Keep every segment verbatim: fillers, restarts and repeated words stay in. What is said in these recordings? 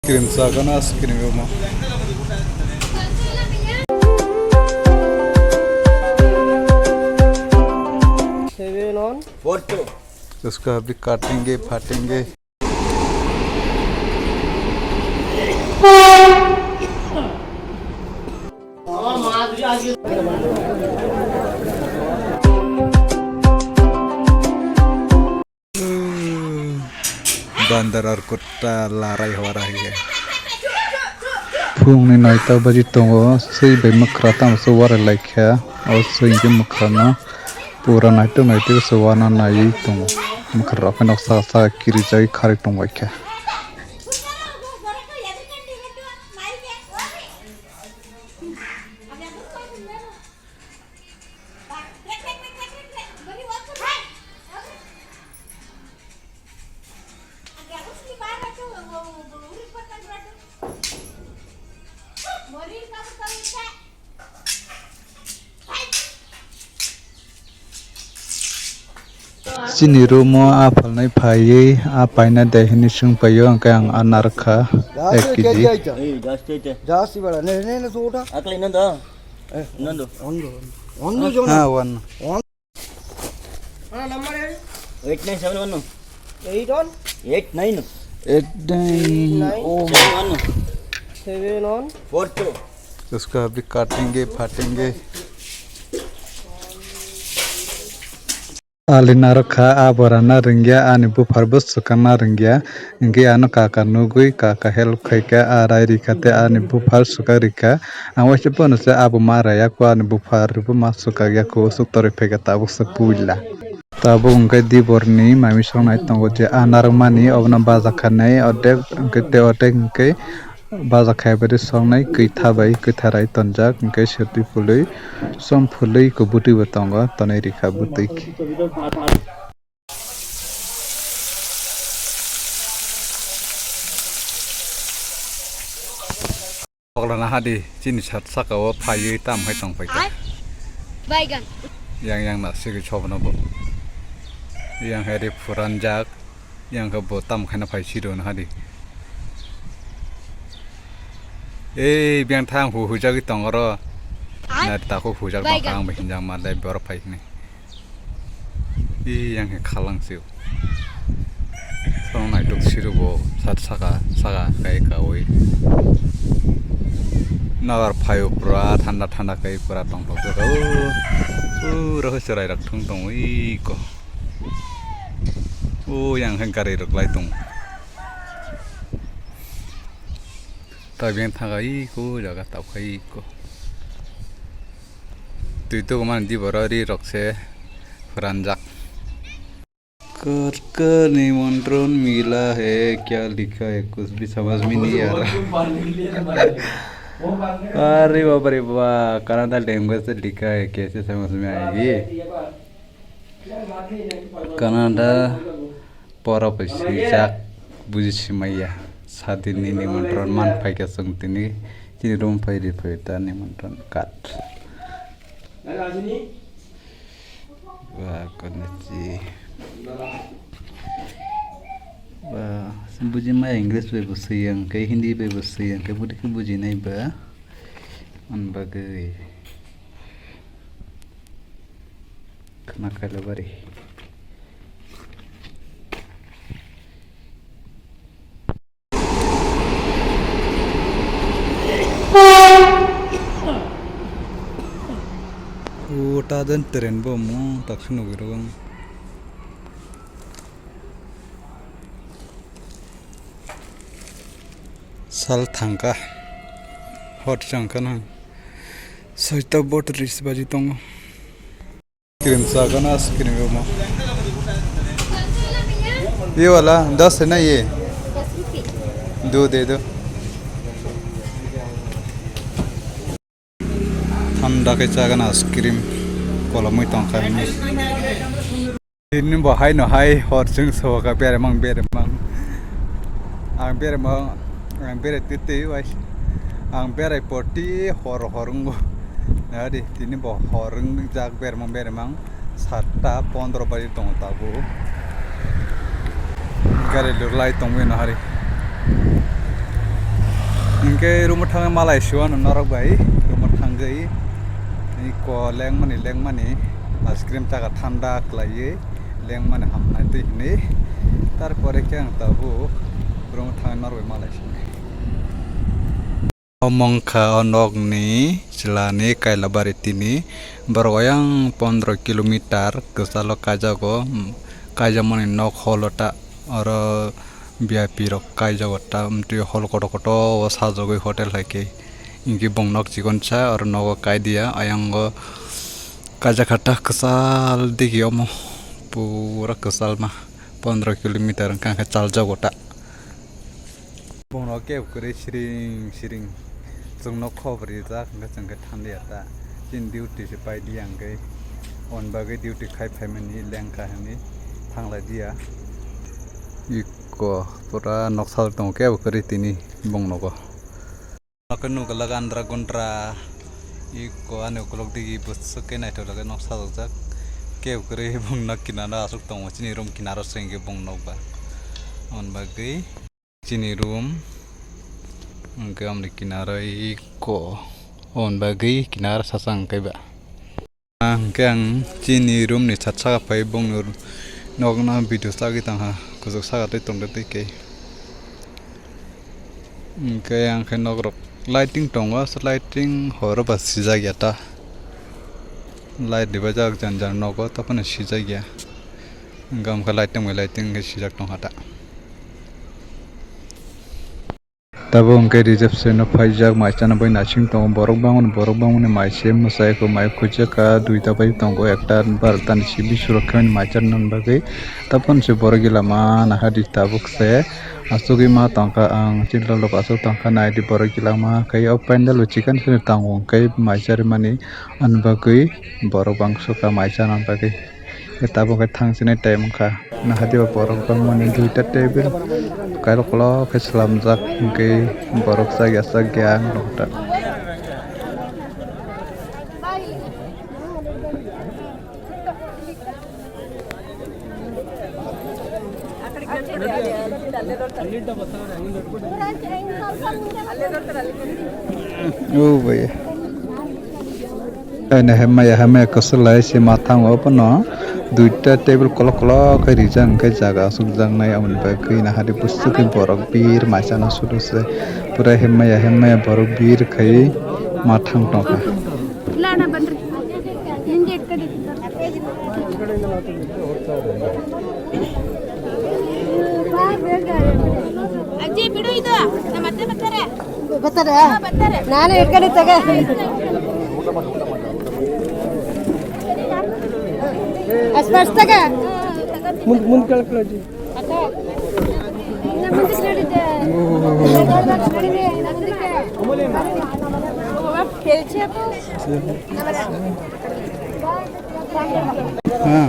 Cream chagana, ice cream rwma. Seven on. Four two. Iska abhi katenge, phatenge. Bandar ar kutta larai hora hai. Phungni noita baji tongo, swi bai mwkhra tamo se warai laikha, o swi hwnkhe mwkhrano pura naitok naitok se wana naiwi tongo, mwkhrarok phano saka saka kirijagwi kharwi tongbaikha. Chini room o a phalnai phaiwi a paina de hinwi swng paio, hwnkhe ang a narwkha ek kg. Aklai nando. Nando. Ha, one. Eight nine seven one no. Eight on? Eight nine. Eight nine. Oh. Seven one no. Seven on? Four two. Usko abhi katenge, phatenge. Ali narwkha, a bora na rwngya, ani buphar bo swkang na rwngya. Hwnkhe ano kaka nugwi, kaka help khaikha, a rai rikha tei ani buphar swkang rikha. Ang waisa phano se abo ma raya kho, ani buphar bo ma swkang ya kho, usuk torwi phaikha tabuk se puila. Tabuk hwnkhe diborni mami songnai tongo je a narwkmani obono baja khanai, ordek hwnkhe tei ordek hwnkhe baja khai bai songnai, kwitha bai kwitha rai tonjak, hwnkhe sirtwi phului som phului kubutwi bo tongo, tonwi rikha bwtwi. Pokla na hadi, chini sat saka o phaiwi tam khai tong phaikha. Ai. Baigan. Yang yang na sigwi chobno bo. Yang hai ri phuranjak, yang khe bo tam khai na phai siro na hadi. Ei, biyang thang hu hujagwi tong oro. Ai. Na tako hujak tong kha, ang bo hinjak ma le borok phai hwnwi. Ih, yang khe khalang sio. Song naitok siro bo sat saka, saka kai kaui. Nagar phaio pura thanda thanda kai pura tong tok jaka. O, o, rohoi chwrai rok thung tong ui ko. O, yang khe gari rok lai tong. Tabeng thaga iko jaga taukhai iko. Twi tugumani di boro ri rok se phuranjak. Kar kar nimantron mila hai kya likha hai kuch bhi samajh mein nahi aa raha. Arey bap re bap, Kannada language se likha hai, kaise samajh mein aayegi? Kannada pora bai swijak, buji simaya. Sadini nimantron man phaikha chwng tini, chini room phai ri phai ta nimantron card. Ba, konichi. Ba, buji maya English bai bo swi yang, khe Hindi bai bo swi yang, khe bwdikhe buji nai ba, man bagwi. Khna Kailabari. O ta den train bo mo taksa nugwi rw ang. Sal thangkha. Hot changkha na. Soita bot ris baji tongo. Cream chagana, ice cream rwma. ये वाला दस है ना ये? दो दे दो. Thanda khe chagana ice cream. Kolomwi tongkha hwnwi. Tini bo haino hai hor chwng soka beremang beremang. Ang beremang, ang berai twi twi wai. Ang berai poti hor hor wngo. Nadi tini bo hor wngjak beremang beremang. Satta pondro baji tongo tabuk. Gari lurlai tongwi no hari. Hingke room o thangwi malai sio ano norok bai. Room o thangwi iko lengmani lengmani ice cream chaka thanda khlaiwi lengmani hamnai twi hinwi. Tarpore khe ang tabuk room o thangwi norok bai malai sio. Omo wngkha o nokni chwlani Kailabari tini. Borok oyang pondro kilometer kwchalo kaijago, kaijakmani nok holo ta oro V I P rok kaijago ta, amtwi hol kotor kotor o sajagwi hotel hai khe. Hinkhe bong nok chikonsa oro nogo kaidia, ayang o kaijakha ta kwchal digi omo pura kwchalma pondro kilometer wngkha khe chaljago ta. Bongno kebo kwrwi siring siring chwngno khobor rijak, hwnkhe chwng khe thanliya ta. Chini duty se pai diya hwnkhe, on bagwi duty khai phaimani lengkha hwnwi thanglai diya. Iko pura noksa tongo kebo kwrwi tini bongnogo. Nokhe nukgwlak andra gundra, iko ani ukulok digi bwswk khe naithok khe nok sajokjak. Kebo kwrwi bongno kinaro aswk tongo, chini room kinaro se hwnkhe bong nokba. On bagwi. Chini room, hwnkhe amoni kinaro iko, on bagwi kinaro sachang kaiba. Hwnkhe ang chini room ni sat saka phai bongni nokno video chagwi tongkha, kuchuk saka twi tongde twi khe. Hwnkhe ang khe nokrok lighting tongo, lighting horo ba sijak ya ta. Light ribajak jani jani nogo, tei phano sijak ya. Hwnkhe lighting bai lighting khe sijak tongkha ta. Tabuk hwnkhe reception o phaijak, maisa no bai naising tongo, borok bangmani, borok bangmani mai se mwsai kho, mai khuijak kha, duita bai tongo, ekta barota ni simi surok khe mani mai charwna bagwi. Tabuk se borok gila ma naha di tabuk se asugwi ma tongkha, ang chini lok lok asuk tongkha, nai di borok gila ma khe o pandal bo chikon se tongo, hwnkhe mai charwmani ani bagwi borok bangso kha mai charwna bagwi. Tabuk khe thang sini time wngkha. Nahadi o borok bangmani duita table kailok kolok khe slamjak, hwnkhe borok chak ya chak ya ang nukha. O bhai. Kaina hemmaya hemmaya kwchwlai se ma thango, bono duita table kolok kolok khe rijak, hwnkhe jaga aswkjaknai, aboni bagwi nahadi bwswk khe borok bir maisano sudo se, pura hemmaya hemmaya borok bir khai ma thang tongkha. ಅಜ್ಜಿ ಬಿಡು ಇದು, ನಮ್ಮ ಅತ್ತೆ ಬರ್ತಾರೆ. ಬರ್ತಾರೆ? ಹಾ, ಬರ್ತಾರೆ. ನಾನು ಇಟ್ಕೊಂಡಿದ್ದಾಗ. ಅಷ್ಟು ಬರ್ಸ್ದಾಗ. ಮುಂದ್ ಮುಂದ್ ಕೇಳ್ಕೊಳ್ಳಿ ಅಜ್ಜಿ. ಹಾ.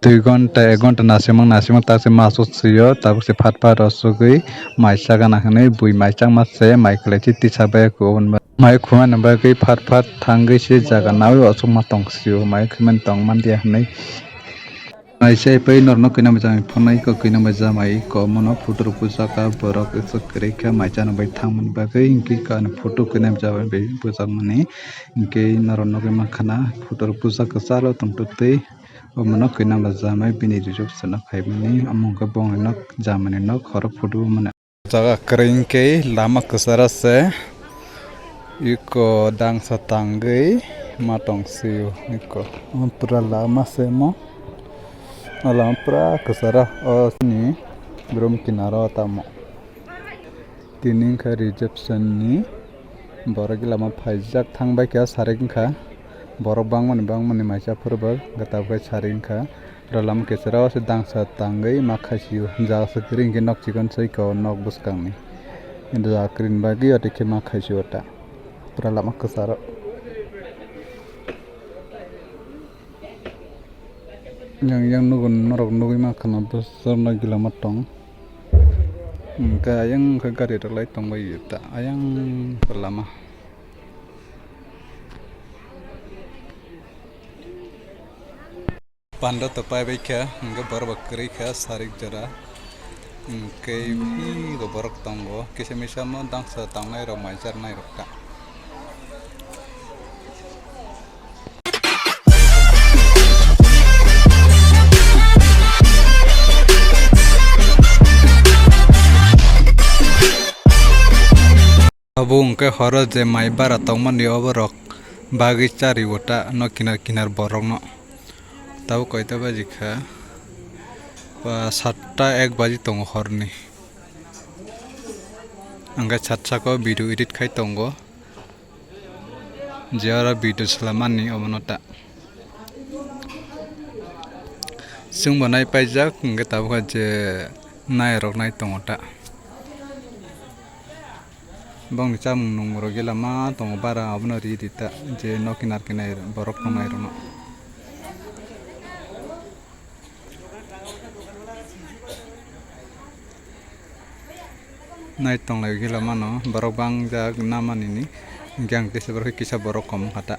Dui ghonta, ek ghonta nasimang, nasimang, tak se ma aswk swi o, tabuk se phat phat rw sugwi mai chagana hwnwi bui mai changma se mai kwlai se tisa bai khe o hwnba. Mai khumani bagwi phat phat thangwi se jaga nawi o aswk ma tong sio, mai khumani tong man dia hwnwi. Mai se pai norno kwi nang bai jamai phunai ko, kwi nang bai jamai ko, mono photo rok bujak kha, borok aswk kwrwi kha mai chana bai thangmani bagwi, hinkhe ko ani photo kwi nang bai jamai bai bujak mani, hinkhe norok nugwi mankha na photo rok bujak kwchalo tongtwtwi. Omono kwi nang bai jamai bini reception o phaimani, omo wngkha bongni nok, jamani nok, horo photo bo mano. Jaga kwrwi hinkhe lama kwcharo se, iko dangsa tangwi ma tong sio, iko omo pura lama se omo, o lama pura kwcharo o chini room kinaro tamo. Tini wngkha reception ni borok lama phaijak thang bai kha, sarik wngkha borok bangmani bangmani maisa phuru bo gata bai sarik wngkha. Oro lama kesero se dangsa tangwi ma khaisio, jaga se kwrwi hinkhe nok chikon se iko nok bwskangni jaga kwrwini bagwi oro khe ma khaisio ta. Pura lama kwcharo. Yang, yang nugo norok nugwi mankha na bwsarno gila ma tong. Hwnkhe ayang khe gari rok lai tongbai ta ayang lama. Pando to paibai kha, hwnkhe borok bo kwrwi kha sarik jora. Hwnkhe hi go borok tongo, kisa misa mo dangsa tangnai rok mai charnai rok ta. Abo hwnkhe horo je mai bara tongmani oborok bagwi chariwo ta nok kinar kinar borokno. Tabuk koita baji kha? Ba satta ek baji tongo horni. Hwnkhe sat saka o video edit khai tongo. Je oro video swlamani omono ta. Chwngbo nai paijak, hwnkhe tabukha je nairok nai tongo ta. Bongni chamung nungmung rok gila ma tongo bara, abono ri di ta, je nok kinar kinar borok tongnai rokno. Nai tonglai gila mano, borok bangjak namani ni, hwnkhe ang teisa borok kisa borok kom kha ta.